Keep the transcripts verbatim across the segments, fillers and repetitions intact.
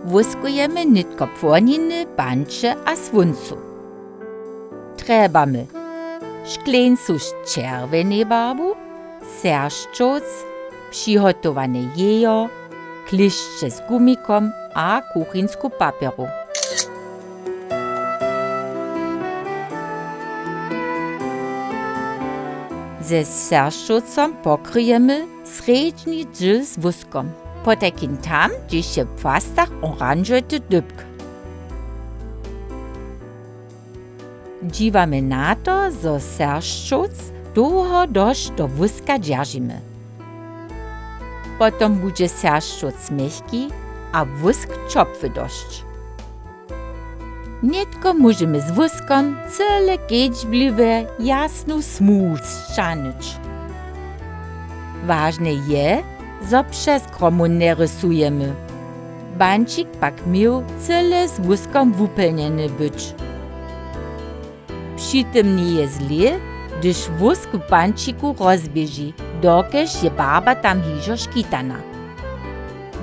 Wóskujemy nětko płoniny, banće a słóncu. Trjebamy škleńcu z čerwjenej barbu, seršćowc, přihotowane jejo, klěšće z gumikom a kuchinsku papjeru. Ze seršćowcom pokryjemy srjedźni dźěl z wóskom. Potajkim tam, hdźež je w płastach oranžowity dypk. Dźiwamy na to, zo seršćowc dołho dosć do wóska dźeržimy. Potom budźe seršćowc mjechki a wósk ćopły dosć. Nětko móžemy z wóskom cyle kedźbliwje jasnu smuh sćahnyć. Wažne je, zo přez kromu njerysujemy. Banćik pak měł cyle z wóskom wupjelnjeny być. Při tym njeje zlě, hdyž wósk w banćiku rozběži, dokelž je barba tam hižo škitana.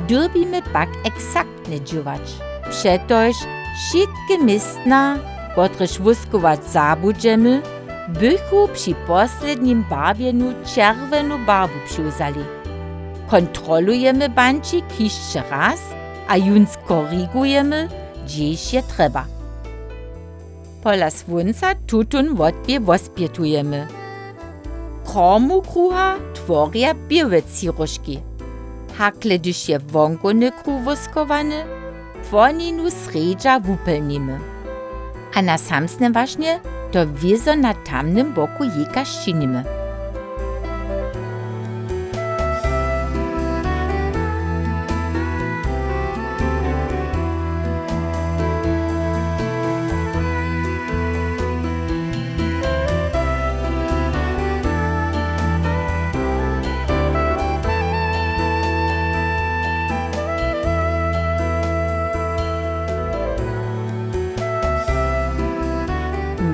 Dyrbimy pak eksaktnje dźěłać. Přetož wšitke městna, kotrež wóskować zabudźemy, bychu při poslednim barbjenju čerwjenu barbu přiwzali. Kontrolujemy banćik hišće raz a jón skorigujemy, hdźež je trjeba. Pola słónca tutón wotběh wospjetujemy. Kromu kruha tworja běłe třiróžki. Hakle hdyž je wonkowny kruh wóskowany, płoninu srjedźa wupjelnimy. A na samsnym wašnje to wězo na tamnym boku jejka sčinimy.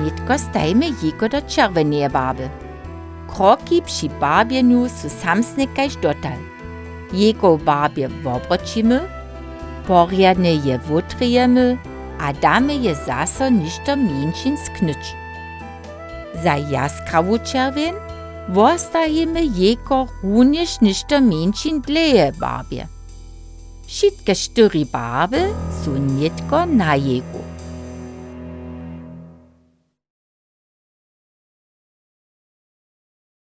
Nětko stajimy jejko do čerwjeneje barby. Kroki při barbjenju su samsne kaž dotal. Jejko w barbje wobroćimy, porjadnje je wotrějemy a damy je zaso něšto mjeńšin sknyć. Za jaskrawu čerwjeń wostajimy jejko runjež něšto mjeńšin dlěje barbje. Wšitke štyri barby su nětko na jejku.